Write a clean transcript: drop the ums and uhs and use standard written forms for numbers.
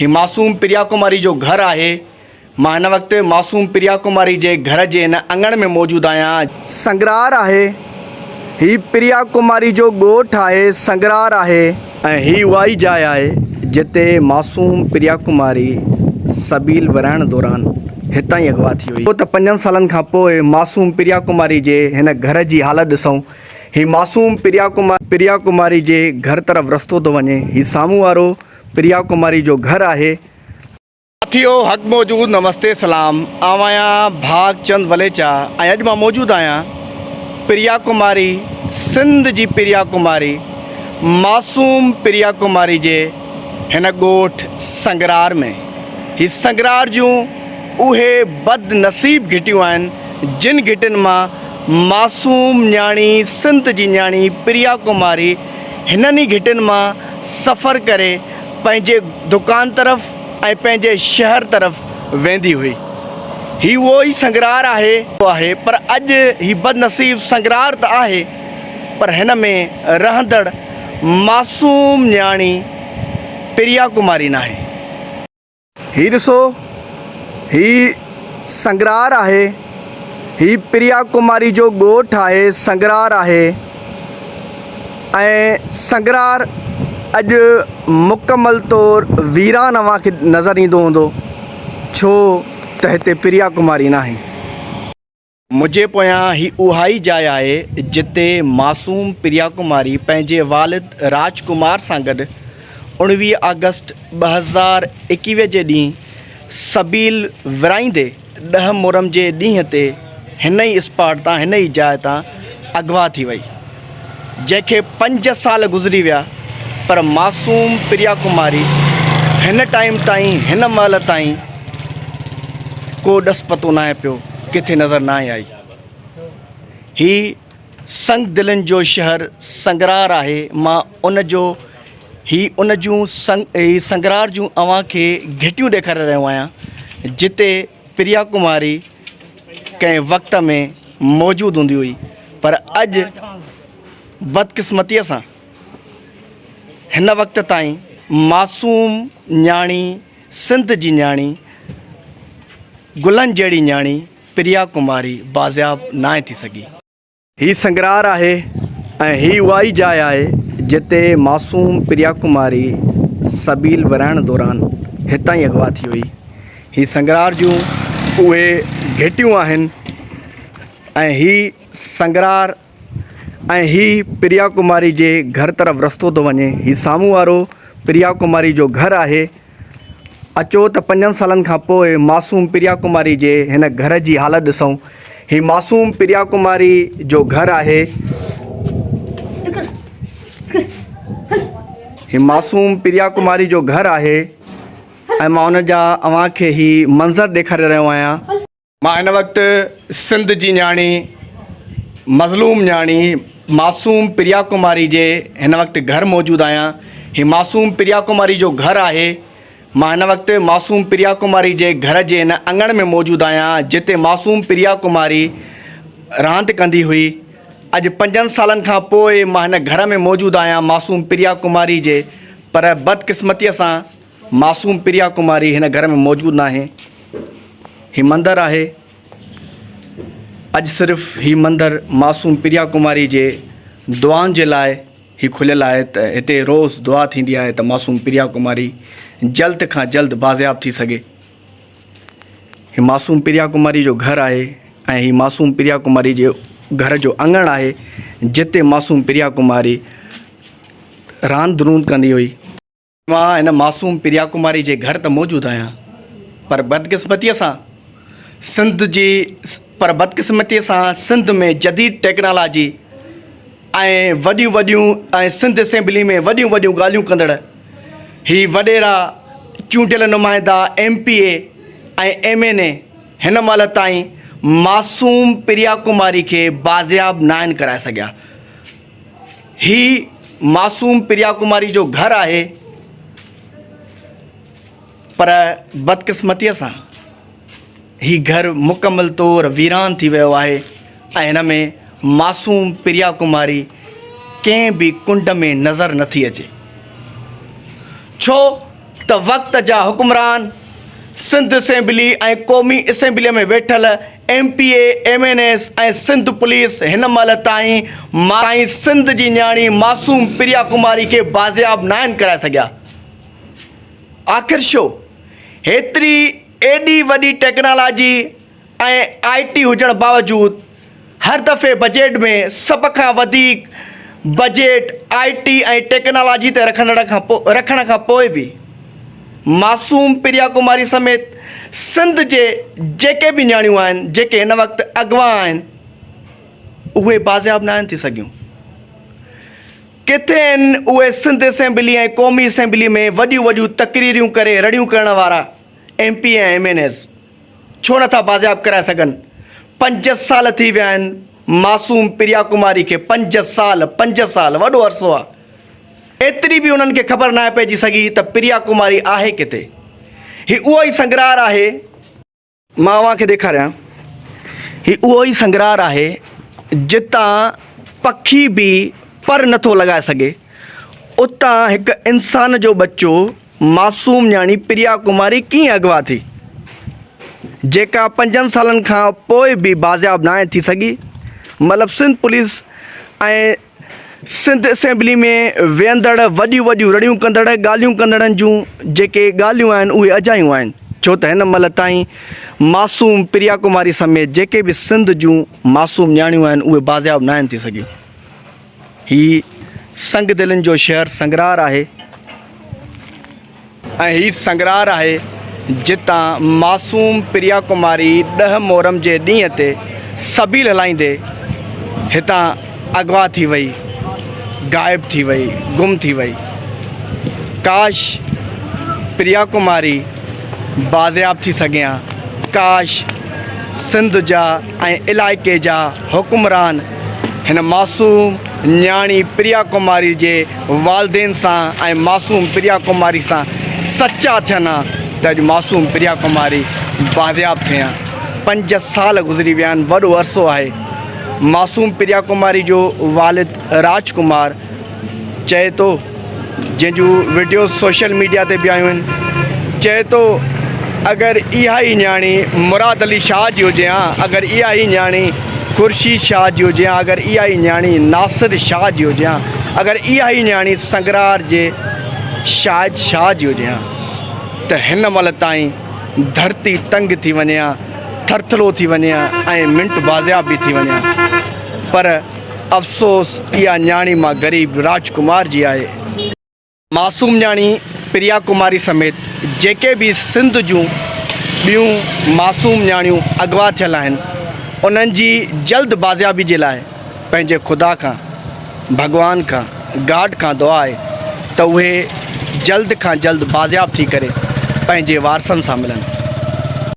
هي معصوم پريا ڪماري جو گهر آهي. مان هن وقت معصوم پريا ڪماري جي گهر جي هن اڱڻ ۾ موجود آهيان. سنگرار آهي. هي پريا ڪماري جو ڳوٺ آهي سنگرار آهي. ۽ هي اها ئي جاء آهي جتي معصوم پريا ڪماري سبيل ورهائڻ دوران هتان ئي اغوا ٿي هئي. ته پنجن سالن کان پوء معصوم پريا ڪماري جي هن گهر جي حالت ڏسون. هي معصوم پريا ڪماري. پريا ڪماري جي گهر طرف رستو ٿو وڃي. هي سامهون وارو پريا ڪماري جو گهر آهي. ساٿيو حق موجود نمستي سلام آئون آهيان ڀاڳ چند وليچا ۽ اڄ مان موجود آهيان پريا ڪماري سنڌ جي پريا ڪماري معصوم پريا ڪماري جي هن ڳوٺ سنگرار ۾ هي سنگرار جون اهي بد نصيب گهٽيون آهن جن گهٽين مان معصوم نياڻي سنڌ جي نياڻي پريا ڪماري هنن ئي گهٽين مان سفر ڪري پنهنجي دڪان طرف ۽ پنهنجي شهر طرف ويندي هئي. هي اهو ئي سنگرار آهي. آهي پر اڄ هي بدنصيب سنگرار ته آهي پر هن ۾ رهندڙ معصوم نياڻي پريا ڪماري ناهي. هي ڏسو هي سنگرار آهي. هي پريا ڪماري جو ڳوٺ آهي سنگرار آهي ۽ سنگرار اڄ مڪمل طور ويران اوهان کي نظر ايندو هوندو ڇو ته هتي پريا ڪماري ناهي. منهنجي پويان هي اها ئي جاء آهي جتي معصوم پريا ڪماري پنهنجي والد راج ڪمار سان گڏ 19 آگسٽ 2021 جي ڏينهن سبيل ورهائيندي ڏهه محرم جي ڏينهن تي هن ئي اسپاٽ تان هن ئي جاء تان اغوا ٿي وئي جنهن کي پنج سال گذري ويا پر معصوم پريا ڪماري هن ٽائيم تائين هن مهل تائين ڪو ڏس پتو ناهي پيو ڪٿي نظر ناهي آئي هي سنگ دلن جو شهر سنگرار آهي مان ان جو هي ان جون سنگ هي سنگرار جون اوهان کي گهٽيون ڏيکاري رهيو آهيان جتي پريا ڪماري ڪنهن وقت ۾ موجود هوندي هئي پر اڄ بدقسمتيء سان هن وقت تائين معصوم نياڻي سنڌ جي نياڻي گلن جهڙي نياڻي پريا ڪماري بازياب ناهي ٿي سگهي. هي سنگرار آهي ۽ هي اها ئي جاء آهي جتي معصوم پريا ڪماري سبيل ورهائڻ دوران هتان ئي اغوا ٿي هئي. هي سنگرار جون اهي گهٽيون آهن ۽ هي سنگرار ۽ هي پريا ڪماري جي گهر طرف رستو ٿو وڃي. هي سامهون وارو پريا ڪماري جو گهر آهي. اچو ته پنجن سالن کان پوء معصوم پريا ڪماري جي هن گهر جي حالت ڏسون. هي معصوم پريا ڪماري جو گهر آهي. هي معصوم پريا ڪماري جو گهر آهي ۽ مان ان جا اوهان کي هي منظر ڏيکاري رهيو آهيان. مان هن وقت سنڌ جي نياڻي مظلوم نياڻي معصوم پريا ڪماري جي هن وقت گهر موجود آهيان هي معصوم پريا ڪماري جو گهر آهي مان هن وقت معصوم پريا ڪماري جي گهر جي هن اڱڻ ۾ موجود آهيان جتي معصوم پريا ڪماري راند ڪندي هئي اڄ پنجن سالن کان پوء مان هن گهر ۾ موجود آهيان معصوم پريا ڪماري جي پر بدقسمتيء سان معصوم پريا ڪماري هن گهر ۾ موجود ناهي. هي مندر آهي. اڄ صرف هي مندر معصوم پريا ڪماري جي دعائن جي لاء هي کليل آهي ته هتي روز دعا ٿيندي آهي ته معصوم پريا ڪماري جلد کان جلد بازياب ٿي سگهي. هي معصوم پريا ڪماري جو گهر آهي ۽ هي معصوم پريا ڪماري جي گهر جو اڱڻ آهي جتي معصوم پريا ڪماري راند روند ڪندي هئي. مان هن معصوم پريا ڪماري جي گهر ته موجود آهيان پر بدقسمتيء سان سنڌ جي پر بدقسمتيء سان سنڌ ۾ جديد ٽيڪنالاجي ۽ وڏيون وڏيون ۽ سنڌ اسيمبلي ۾ وڏيون وڏيون ڳالهيون ڪندڙ هي وڏيرا چونڊيل نمائندا M P A ۽ M N A هن مهل تائين معصوم پريا ڪماري کي بازياب ناهن ڪرائي سگهيا. هي معصوم پريا ڪماري جو گهر آهي پر بدقسمتيء سان هي گهر مڪمل طور ويران ٿي ويو آهي ۽ هن ۾ معصوم پريا ڪماري ڪنهن به ڪنڊ ۾ نظر نٿي اچي. ڇو ته وقت جا حڪمران سنڌ اسيمبلي ۽ قومي اسيمبلي ۾ ويٺل M P A, M N As ۽ Sindh police هن مهل تائين تائين سنڌ جي نياڻي معصوم پريا ڪماري کي بازياب ناهن ڪرائي سگهيا. آخر شو هيتري ايڏي وڏي ٽيڪنالاجي ۽ آء ٽي هجڻ باوجود هر دفعي بجيٽ ۾ سڀ کان وڌيڪ بجيٽ I T ۽ technology تي رکندڙ کان رکڻ کان پوء به معصوم پريا ڪماري سميت سنڌ جي جيڪي به نياڻيون آهن جيڪي هن وقت اغوا آهن اهي بازياب ناهن ٿي سگهيون. ڪٿي آهن اهي سنڌ اسيمبلي ۽ قومي اسيمبلي ۾ وڏيون وڏيون تقريريون ڪري رڙيون ڪرڻ وارا M P ۽ M N As ڇو نٿا بازياب ڪرائي سگهن؟ پنج سال ٿي ويا آهن معصوم پريا ڪماري کي پنج سال پنج سال وڏو عرصو آهي ايتري به انهن کي خبر ناهي پئجي سگهي ته پريا ڪماري آهي ڪٿي هي اهو ئي سنگرار آهي مان اوهان کي ڏيکاريان هي اهو ئي سنگرار آهي جتان پکي به پر نٿو لڳائي سگهي اتان هڪ انسان جو ٻچو معصوم نياڻي پريا ڪماري ڪيئن اغوا ٿي جيڪا پنجن سالن کان پوء به بازياب ناهي ٿي سگهي مطلب سنڌ پوليس ۽ سنڌ اسيمبلي ۾ ويهندڙ وڏيون وڏيون رڙيون ڪندڙ ڳالهيون ڪندڙن جون جيڪي ڳالهيون آهن اهي اجايون آهن ڇو ته هن مهل تائين معصوم پريا ڪماري سميت جيڪي به سنڌ جون معصوم نياڻيون آهن اهي بازياب ناهن ٿي سگهيون هي سنگ دلن جو شهر سنگرار آهي ۽ هي سنگرار آهي جتان معصوم پريا ڪماري ڏهه محرم جي ڏينهن تي سبيل هلائيندي هتان اغوا ٿي وئي غائب ٿي وئي گم ٿي وئي ڪاش پريا ڪماري بازياب ٿي سگهي ها ڪاش سنڌ جا ۽ علائقي جا حڪمران هن معصوم نياڻي پريا ڪماري جي والدين سان ۽ معصوم پريا ڪماري سان سچا ٿين ها ته اڄ معصوم پريا ڪماري بازياب ٿئي ها. پنج سال گذري ويا آهن وڏو عرصو آهي. معصوم پريا ڪماري جو والد راج ڪمار چئي ٿو جنهن جون وڊيوز سوشل ميڊيا تي به آيون آهن چئي ٿو اگر اها ئي نياڻي مراد علي شاهه جي هجي ها اگر اها ئي نياڻي خورشيد شاهه جي هجي ها اگر اها ئي نياڻي ناصر شاهه جي هجي ها اگر اها ئي نياڻي سنگرار جي شاهد شاهه جي هجي ها ته هن مهل تائين ڌرتي تنگ ٿي وڃي ها ٿرٿلو ٿي وڃي ها ۽ منٽ بازياب به ٿي وڃي ها پر افسوس اها نياڻي مان غريب راجڪمار جي آهي. معصوم نياڻي پريا ڪماري سميت جيڪي به سنڌ جون ٻيون معصوم نياڻيون اغوا ٿيل آهن انهن جي جلد بازيابي جي لاء پنهنجي خدا کان ڀڳوان کان گاڊ کان دعا آهي ته اهي جلد کان جلد بازياب ٿي ڪري پنهنجي وارثن سان ملن.